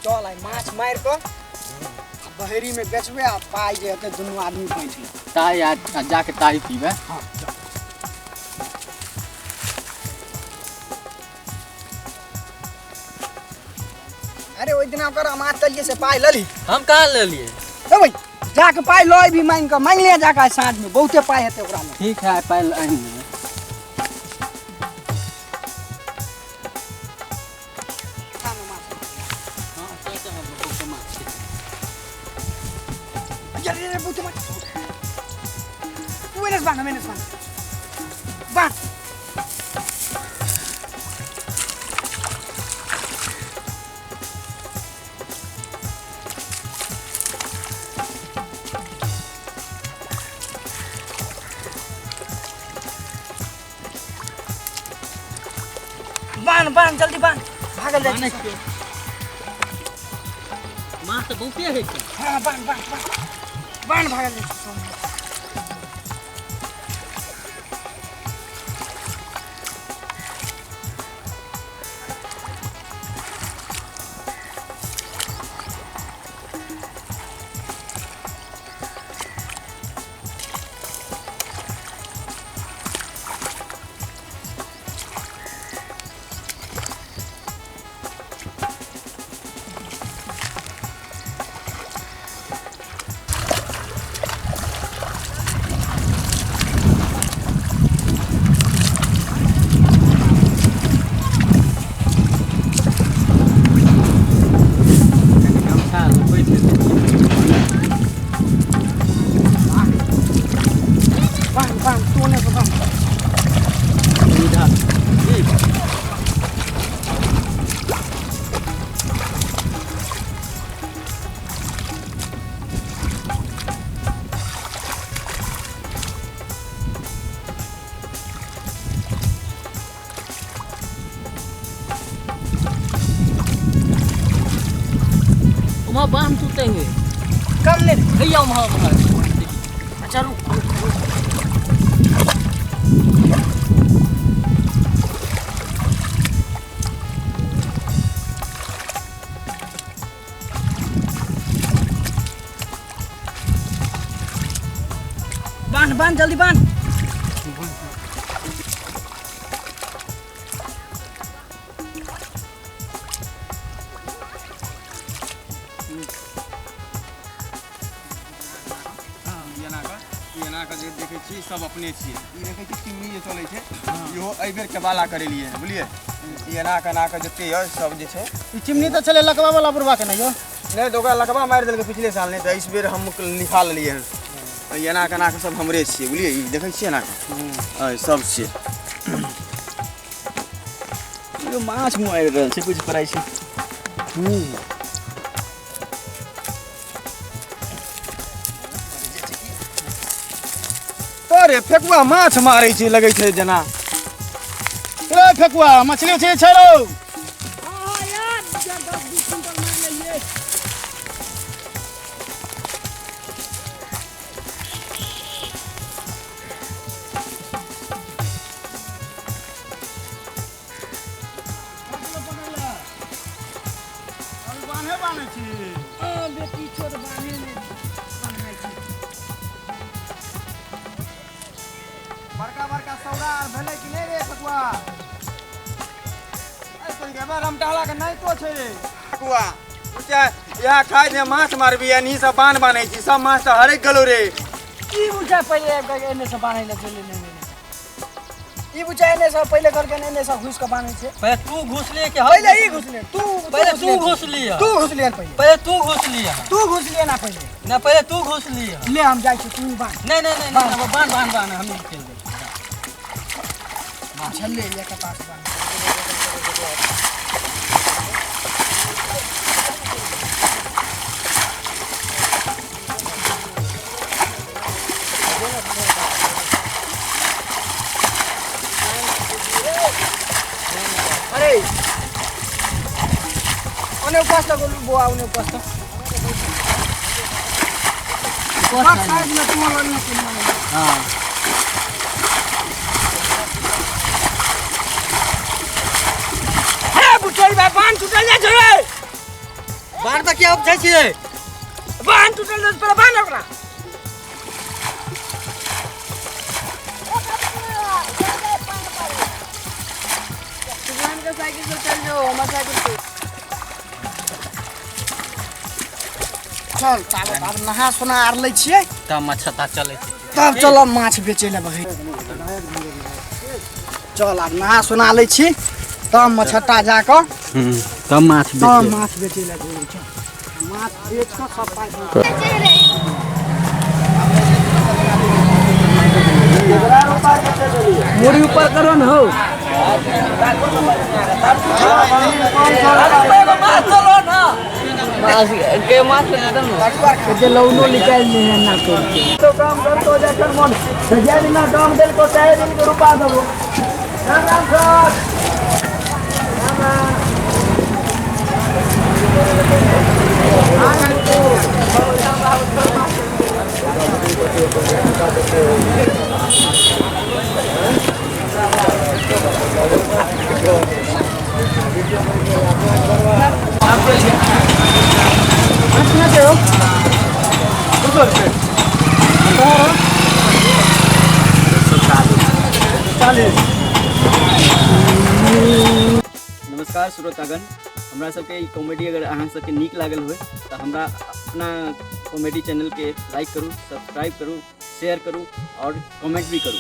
चल आइ माछ मारि कऽ बहेरी में बेचबे आ पाइ जे हेतै दुनू आदमी बाँटि लेबै। ताई आ आ जाके ताई पीबै। हाँ चल। अरे ओहि दिना ओकर माछ चलिए से पाइ लली। हम कहाँ लेलिए? ए भाई जाके पाइ लऽ अबी मांगि कऽ, मांगि लिअ जाके आइ साँझ में, बहुते पाइ हेतै ओकरा में। ठीक है, पाइ आनि लेबै। तू एने से बांध, हम एने से बांध। बांध। बांध, बांध, जल्दी बांध। भागल जाइ छै। माछ तऽ बहुते होइ छै। हाँ, बांध, बांध, बांध। बांध, भागल जाइ छै सब। वहाँ बांध टूटेंगे। कम ले भैया वहाँ वहाँ। अच्छा रुक, रुक, रुक। बांध, बांध, जल्दी बांध। एना कऽ जे देखै छी सब अपने छियै। ई देखै छी चिमनी जे चलै छै, इहो एहि बेर केबाला करेलियै हँ, बुझलियै? ई एना कऽ एना कऽ जते यऽ सब जे छै। ई चिमनी तऽ छलै लकवा वाला बुढ़वा के, नहि यौ? नहि तऽ ओकरा लकवा मारि देलकै पिछले साल, नहि तऽ एहि बेर हम लिखा लेलियै हँ। ई एना कऽ एना कऽ सब हमरे छियै, बुझलियै? ई देखै छियै एना कऽ? हँ, सब छियै। यौ माछ मारि रहल छै, बुझि पड़ै छै। अरे फेकुआ माछ मारै छै, लगै छै जेना। रे फेकुआ मछली उछली छै रौ? बान्हे बान्है छी। बेटी छोट बान्हे नहि बान्है छी। बड़का बड़का सौरा आर भेलै कि नहि रे फेकुआ? अरे तोरी के रमटाला के नहि तो छै रे फेकुआ। बुझा यहाँ खाइ ने माछ मारबी आ नी सब बान्ह बान्है छी, सब माछ तऽ हरकि गेलौ रे। ई बुझा पहिले आबि कऽ एने से बान्है लए चलि एने। ई बुझा एने से पहिले कहलकै एने से घुसि कऽ बान्है छै। पहिले तू घुसलियै कि हम? पहिले ई घुसलियै, तू पहिले तू घुसलियै। तू घुसलियै पहिले। पहिले तू घुसलियै। तू घुसलियै ना पहिले। ना पहिले तू घुसलियै। ले हम जाइ छी, तू बान्ह। नहीं, नहीं, नहीं, नहीं, बान्ह, बान्ह, बान्ह, हम खेल देबै। छल्ले ये के पास बान्ह। अरे ओने उपास त गोलू बुआ, ओने उपास त। उपास साइड में तू वाला नहीं माने। हाँ। अब जाइ छियै। बांध टूटल रहै पर बांध ओकरा। सुभान के साइकिल से चल जाओ, हमर साइकिल से। चल ताबत आब नहा सोना आर लै छियै तब मछता चलै छै। तब चलब माछ बेचै लए बघै। चल आब नहा सोना लै छी तब मछट्टा जाकऽ तब माछ तब माछ बेचै लए जेबै। चल माछ बेच कऽ सब पाइ मुड़ी ऊपर करो न हो। लौनो निकाल नहीं है ना तो काम कर तो जाकर मन सजा दिन दाम देल को चाहे दिन के रुपा देबो। राम राम सर। राम राम। नमस्कार श्रोतागण, हमरा सबके ई कॉमेडी अगर अहाँ सबके नीक लागल होय तऽ हमरा अपना कॉमेडी चैनलके लाइक करू, सब्सक्राइब करू, शेयर करू और कमेंट भी करू।